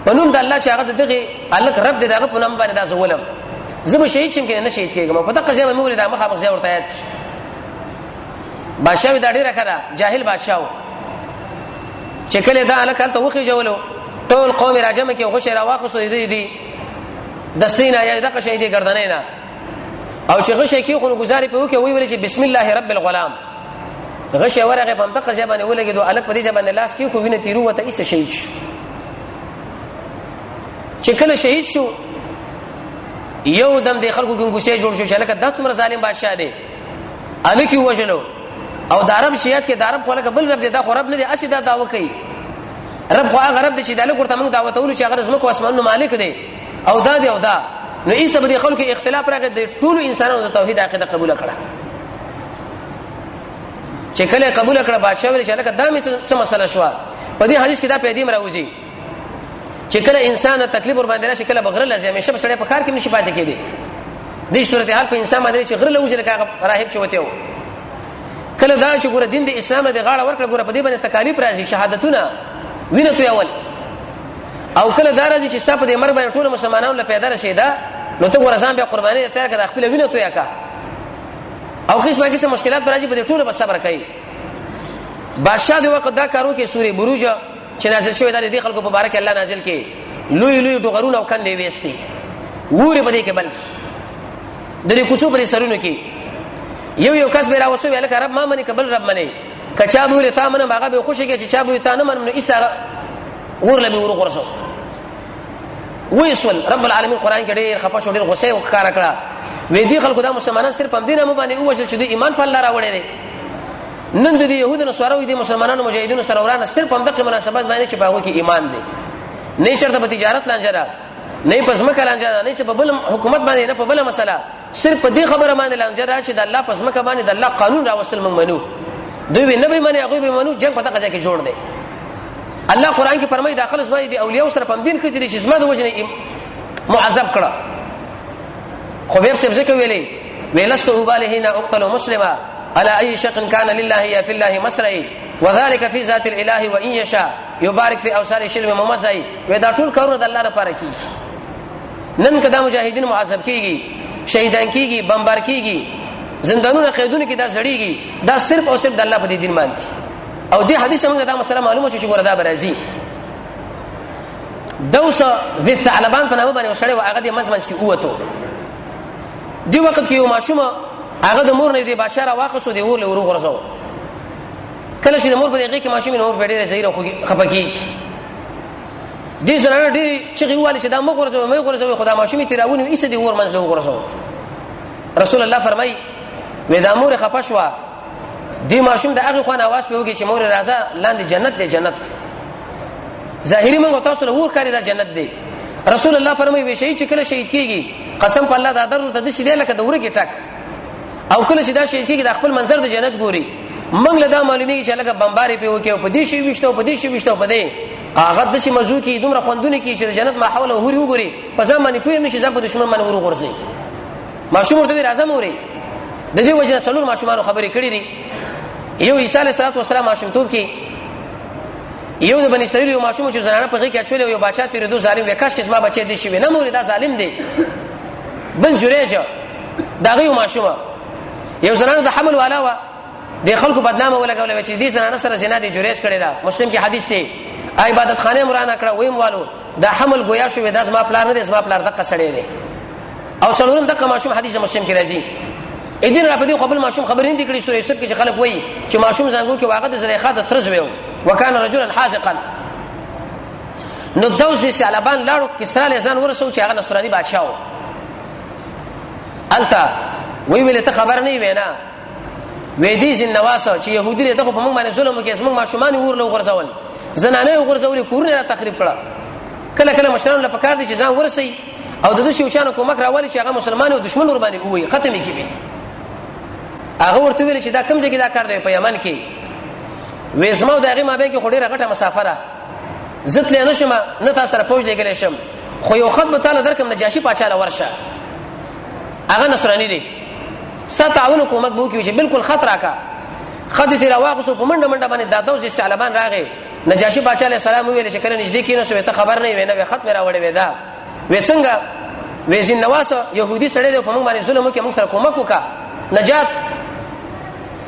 په نوم د الله چې هغه دغه الک رب دې، دغه په نوم باندې دا زولم، زه به شهید شم کې نه شهید کېږم. په دغه ځای به مې دا مخه مخ ځای ورته یاد کی. بادشاہ دا ډیره کړه، جاهل بادشاہ چې کله دا الک هلته وخی جوړو، ټول قوم راجمه کې غشی راواخستو دې دې دستینا یا دغه شهید ګردنې نه، او چې غشی کې خو گزارې په وکي وی ویل چې بسم الله رب الغلام، غشی ورغه په دغه ځای باندې ولګېدو، الک په دې ځای باندې لاس کې خو وینه تیرو وته، ایسه شهید شو. چې کله شهید شو، یو دم د خلکو ګنګوسې جوړ شو چې لکه دا څومره ظالم بادشاہ دی، الک وژلو. او د عرب شیات کې د عرب خو لکه بل رب دی، دا خو رب نه دی، اسی دا داوا کوي. رب خو هغه رب دی چې د الک ورته موږ دعوت ولو چې هغه زمکو اسمانونو مالک دی او دا دی او دا. نو ایسه به د خلکو اختلاف راغی، د ټولو انسانانو د توحید عقیده قبول کړه. چې کله قبول کړه، بادشاہ ویل چې لکه دا مې څه مسله شو. په دې حدیث کې دا پیدیم راوځي چې کله انسان تکلیف ور باندې راشي، کله بغره لږه همیشه به سړی په کار کې نشي پاتې کېدی. دې صورتحال په انسان باندې چې غره لوځي، لکه هغه راهب چې وته، کله دا چې ګوره دین د اسلام د غاړه ورکړه، ګوره په دې باندې تکالیف راځي، شهادتونه وینه تو اول، او کله دا راځي چې ستا په دې مرګ باندې ټول مسلمانانو له پیدا رسیدا، نو ته ګوره ځان بیا قرباني تیار کړه، خپل وینه تو یا کا، او قسمه قسم مشکلات راځي، په دې ټولو به صبر کوي. بادشاہ د وخت دا کارو کې سورې بروج چې نازل شوی، دا د خلکو په باره کې الله نازل کې، لوی لوی ډغرونه او کندې وېستي ووري په دې کې، بلکې د دې کوڅو پر سرونو کې یو یو کس به راوسو، ویل رب ما منی قبل رب منی، کچا به تا منم هغه به خوشی کې، چې چا به تا نه منم نو ایسا ور لبي ور غرسو ویسول. رب العالمین قران کې ډېر خپه شو، ډېر غوسه وکړه کړه، وې دي خلکو دا مسلمانان صرف هم دینه مو باندې ووجل چې د ایمان په الله راوړي. نن د يهودو نصارو دي مسلمانانو مجاهدینو سره ورانه صرف هم دغه مناسبت باندې چې باغو کې ایمان دی، نه شرط په تجارت لانجه ده، نه په ځمکه لانجه ده، نه په بل حکومت باندې، نه په بل مسله، صرف په دې خبره باندې لانجه ده چې د الله په ځمکه باندې د الله قانون راوستل موږ منو، دوی به نه به مني، هغه به منو، جنگ په دغه ځای کې جوړ دی. الله قران کې فرمایي داخل زما دي اولیاء سره پم دین کې دي چې زما د وجنه معذب کړه. خو به څه ځکه ویلې ویلست اباله هنا اقتل مسلما على اي شق كان لله يا في الله مسرعي وذلك في ذات الاله وان يشاء يبارك في اوصال شلم ممزعي. ودا ټول کارونه د الله لپاره کیږي. نن کدا مجاهدین معذب کیږي، شهیدان کیږي، بمبار کیږي، زندانونه قیدونه کې دا زړیږي، دا صرف او صرف د الله په دین باندې. او دې حدیث موږ دا مسله معلومه شو چې ګوره دا برازي دوس د ثعلبان په نامه باندې وسړی او هغه د منځ منځ کې اوته دی وخت کې یو ماشوم هغه د مور نه دی بادشاہ را واخصو دی ور له ورو غرزو. کله چې د مور په دغه کې ماشوم نور په ډیره زیره خو خپه کیږي، دې زنانه ډېر چې غواړي چې دا مغ غرزو مې غرزو، خدا ماشوم تیراونی ایسه دی ور منځ له غرزو. رسول الله فرمای وې دا مور خپه شوه، دی ماشوم د هغه خوان आवाज په وګي چې مور راځه لاندې جنت دی، جنت ظاهری موږ تاسو له ور کاری دا جنت دی. رسول الله فرمایي وی شهید چې کله شهید کیږي، قسم په الله دا در ته د شي دی لکه د ورګي ټک، او کله چې دا شهید کیږي د خپل منظر د جنت ګوري. موږ له دا معلومیږي چې لکه بمباري په وکي او په دې شي وشته او په دې شي وشته او په دې هغه د شي مزو کې دومره خوندونه کې چې د جنت ماحول او هوري وګوري، په ځان باندې پوه نشي، ځان په دشمن باندې ورو غورځي. ماشوم ورته راځم اوري. د دې وجه څلور ماشومانو خبرې کړې دي. یو عیسی علیه السلام ماشومتوب کې، یو د بنی اسرائیل یو ماشوم چې زنانه په غیږ کې اچولې، یو بادشاہ تیرې دو ظالم وکاش کې زما بچی دي شي نه موري دا ظالم دی. بل جریج دا غي ماشوم، یو زنانه د حمل والا وا د خلکو بدنامه ولګول چې دې زنانه سره زنا دی جریج کړی. دا مسلم کې حدیث دی. عبادت خانه مرانه کړه ویم والو دا حمل گویا شو دا زما پلار نه دی، زما پلار دغه سړی دی. او څلورم دغه ماشوم حدیث مسلم کې راځي. اې را په دې خپل ماشوم خبرې نه دي کړې. سورې یوسف کې چې خلک وایي چې ماشوم زنګو کې واغه د زلیخا د ترز ویو وکانه رجلا حاذقا. نو دوس دې سالبان لاړو کسرا له ځان ورسو چې هغه نصراني بادشاہ و. الته وی ویل ته خبر نه وینا وې دې زنواسه چې يهودي له دغه په موږ باندې ظلم وکړي، زموږ ماشومان ور له غرزول، زنانه غرزول، کورونه را تخریب کړه. کله کله مشران له پکار دي چې ځان ورسي او د دې شوچانو کومک راولي چې هغه مسلمان او دشمن ور باندې وي ختمي کیږي. هغه ورته ویل چې دا کوم ځای کې دا کار دی؟ په یمن کې. وې زما د هغې مابین کې خو ډېره غټه مسافه ده، زه تللی نه شم، نه تاسو سره فوج لېږلی شم، خو یو خط به تاله درکم، نجاشي پاچا له ورشه، هغه نصراني دی، ستا تعاون او کومک به وکړي چې بالکل خط راکا. خط یې ترې راواخیستو، په منډه منډه باندې دا دوز استعلبان راغی. نجاشي پاچا علیه السلام وویل چې کله نږدې کېناستو، ته خبر نه وې؟ نه وې، خط مې راوړی وې. دا وې څنګه؟ وې زین نواس يهودي سړی دی، په موږ باندې ظلم وکړي، موږ سره کومک وکا نجات.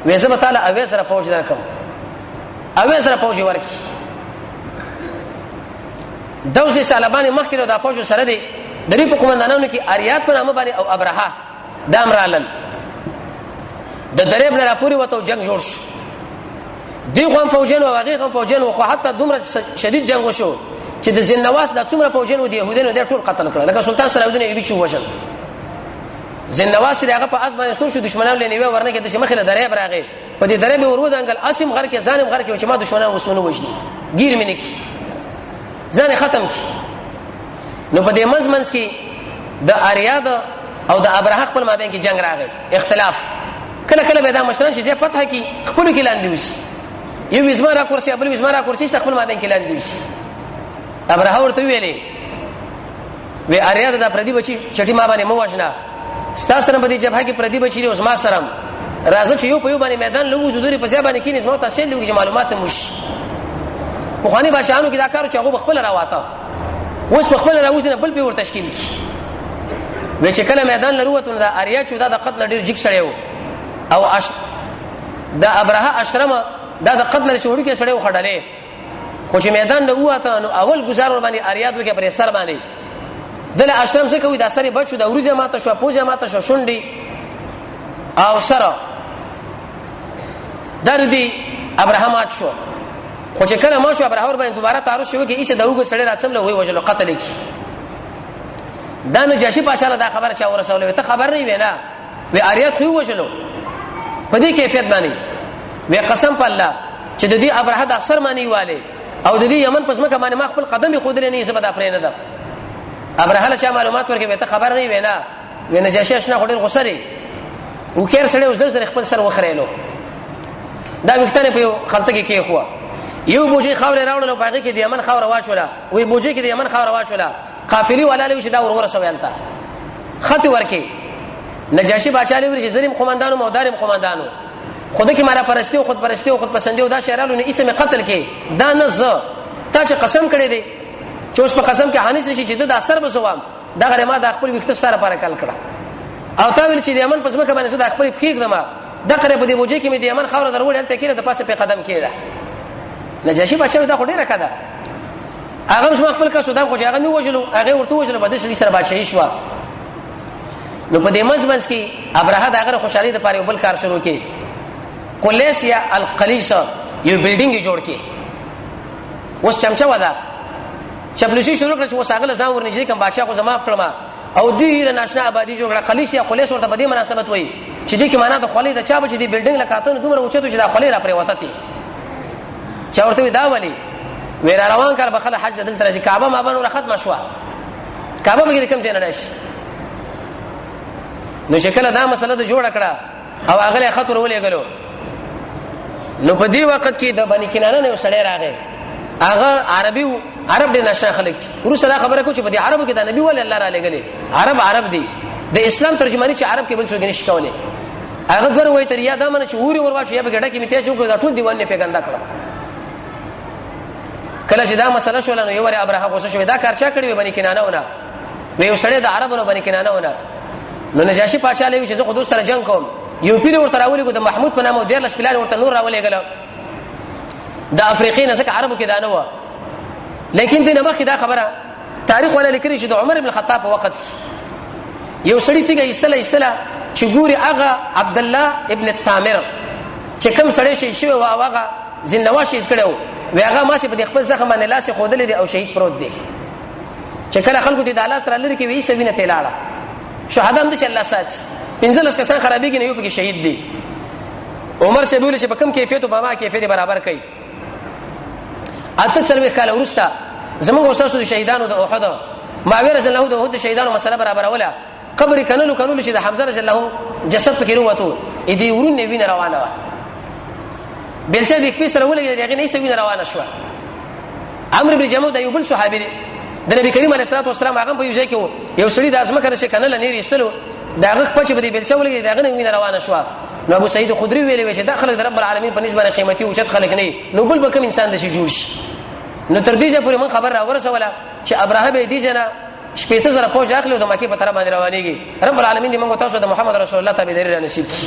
وې زه به تعالی اوې سره فوج درکم، اوې سره فوج ورکی. دوزي سالبان مخکې د فوج سره دی، د دې په قومندانانو کې اریات په نامه باندې او ابرهه دام رالل، د درېب نه راپوري وته جنگ جوړ شو. دی خو فوجین او هغه خو فوجین، خو حتی دومره شدید جنگ وشو چې د زنواس د څومره فوجین او د يهودانو د ټول قتل کړل، لکه سلطان صلاح الدین ایوبي چې وژل زنواس، هغه په اس باندې سور شو، دشمنان لنیوي ورنه کې د مخې له درېب راغی، په دې درې به ورو دنګل اسیم غر کې ځانم غر کې چې ما دشمنان وسونه وژني، ګیر مې نکی، ځان ختم کی. نو په دې منځ منځ کې د اریاد او د ابرهه خپل مابین کې جنگ راغی، اختلاف. کله کله به دا مشران چې ځای فتح کی خپل کې لاندې وسی، یو وزما را کرسي، بل وزما را کرسي، خپل مابین کې لاندې وسی. ابرهه ورته ویلې وی اریاد دا پردي بچی چټي ما باندې مو وژنه، ستا سره په دې جبهه کې پردي بچی دی، اوس ما سره راځه چې یو په یو باندې میدان لوځو، دوی په ځای باندې کینې، زما تاسو دی چې معلومات مو شي. پخواني بادشاہانو کې دا کارو چې هغه خپل راواته، اوس په خپل راوځي نه بل په ور تشکیل کی. وی چې کله میدان لروته، دا اریا چې دا د قتل ډیر جګ سړی او دا ابرهه اشرمه دا د قتل چې وړو کې سړی و خډلې، خو چې میدان له وته نو اول گزار ور باندې اریاد وکي پر سر باندې دله اشرم څه کوي، دا سره بچو، دا ورځه ماته شو، پوزه ماته شو، شونډي او سره دردي ابراهام شو. خو چې کله ما شو ابراهام ور باندې دوباره تعرض شو کې ایسه د وګ سړی راڅم له وی وجلو قتل کی. دا نجاشي پاشا له دا خبره چا ورسولې؟ ته خبر نه وینا؟ وی اریات خو وجلو په دې کیفیت باندې. وی قسم په الله چې د دې ابرهه د اثر معنی والے او د دې یمن پس مکه باندې ما خپل قدم خود لري نه زبدا پرې نه ده. ابرهه له چا معلومات ورکې؟ ته خبر نه وینا؟ وی نجاشي اشنا خو ډیر غوسه دی او کیر سړی اوس در خپل سر وخریلو، دا وختنه په خلته کې کې خو یو بوجي خاور راوړل، په هغه کې د یمن خاور واچوله. وی بوجي کې د یمن خاور واچوله، قافلی والا له چې دا ور ورسوي، خط ورکې نجاشي بادشاہ له چې ظلم قومندانو مودارم قومندانو خود کې مارا پرستی او خود پرستی او خود پسندی او دا شعرالو نه اسمه قتل کې دا نه زه تا چې قسم کړی دی چې اوس په قسم کې حانث نشي چې د اثر بزوام دا غره ما د خپل وخت سره لپاره کال کړه او تا ویل چې د یمن پس مکه باندې زه د خپل پخې کړم، د قره په دې بوجي کې مې د یمن خاور دروړل ته کېره د پاسه په قدم کېده. نجاشي بادشاہ دا خو ډیره کده، هغه زما خپل کس دا خو چې هغه مې وژلو، هغه ورته وژلو، په دې سړي سره بادشاہي شو. نو په دې منځ منځ کې ابرهه د هغه خوشحالي د پاره یو بل کار شروع کړي، قلیس یا القلیس یو بلډینګ جوړ کړي. اوس چمچا ودا چپلوسی شروع کړ چې اوس هغه ځان ورنږدې کوم، بادشاہ خو زما کړم او دې ناشنا آبادی جوړ کړه. قلیس یا قلیس ورته په دې مناسبت وایي چې دې کې معنا د خولې د چا به چې دې بلډینګ لکاتنه دومره اوچتو چې دا خولې را پرې وته تي. چا ورته دا ولی ویر روان کار بخله حج دلته راځي، کعبه ما باندې ختمه شو، کعبه به کوم ځای نه راشي. نو چې کله دا مسله د جوړ کړه او هغه خطر ولېګلو، نو په دې وخت کې د بنی کنانه نه سړی راغی، هغه عربي، عرب ډېر نشه خلک دي. وروسته دا خبره کو چې په دې عربو کې د نبی ول الله را لېګلې، عرب عرب دي، د اسلام ترجمانی چې عرب کې بل څوک نشي کولای. هغه ګر وای تر یا دا منه چې اوري ورواچو یا به ګډه کې میته چې دا ټول دیوان نه پیګنده کړه. کله چې دا مسله شول نو یو ور ابرهه غوسه شو، دا کار چا کړی؟ بنی کنانه ونه وی یو سړی د عربو نه بنی کنانه ونه. نو نجاشي پاچا لوي چې زه خو دوست سره جنگ کوم، یو پیر ورته راولېږو د محمود په نامه، 13 پلان ورته نور راولېږل د افریقې نه، ځکه عربو کې دا نه و. لیکن دې نه مخکې دا خبره تاریخ ولا لیکلي چې د عمر ابن الخطاب په وخت کې یو سړی تیګه ایستله ایستله چې ګوري هغه عبد الله ابن التامر چې کوم سړی شهید شوی و، هغه زندوا شهید کړو وی، هغه ما سي په خپل زخم باندې لاس خودلې دی او شهید پروت دی. چې کله خلکو ته د الله سره لري کې وی سوینه ته لاړه، شهدا هم د الله ساتي، 15 کسان خرابېږي نه یو پکې شهید دی. عمر صاحب ویل چې په کم کیفیت او په ما کیفیت برابر کړي. 48 کال وروسته زموږ استاد د شهیدانو د احد، معاویه رضی الله د احد شهیدانو مسله برابروله. قبر کنلو کنلو چې د حمزه رضی الله جسد پکې وروته، اې دې ورونه وینه روانه وه. بلچه د خپل سره ولګي، دغه نه وینه روانه شو. عمرو بن جمو د یو بل صحابي دی، د نبی کریم علیه الصلاه والسلام هغه په یو ځای کې یو سړي د ازمکه نشي کنه لنی ریستلو، داغه پچ به دی بلچه ولګي، داغه نه وینه روانه شو. نو ابو سعید خدری ویلې چې دا خلک د رب العالمین په نسبت قیمتي او چت خلک نه، نو بل به کوم انسان د شي جوړ شي؟ نو تر دې پورې من خبر را ورسوله چې ابراهیم به دې جنا 60,000 فوج اخلي او د مکه په طرف باندې روانيږي. رب العالمین دې موږ تاسو د محمد رسول الله تابعداري را نصیب کړي.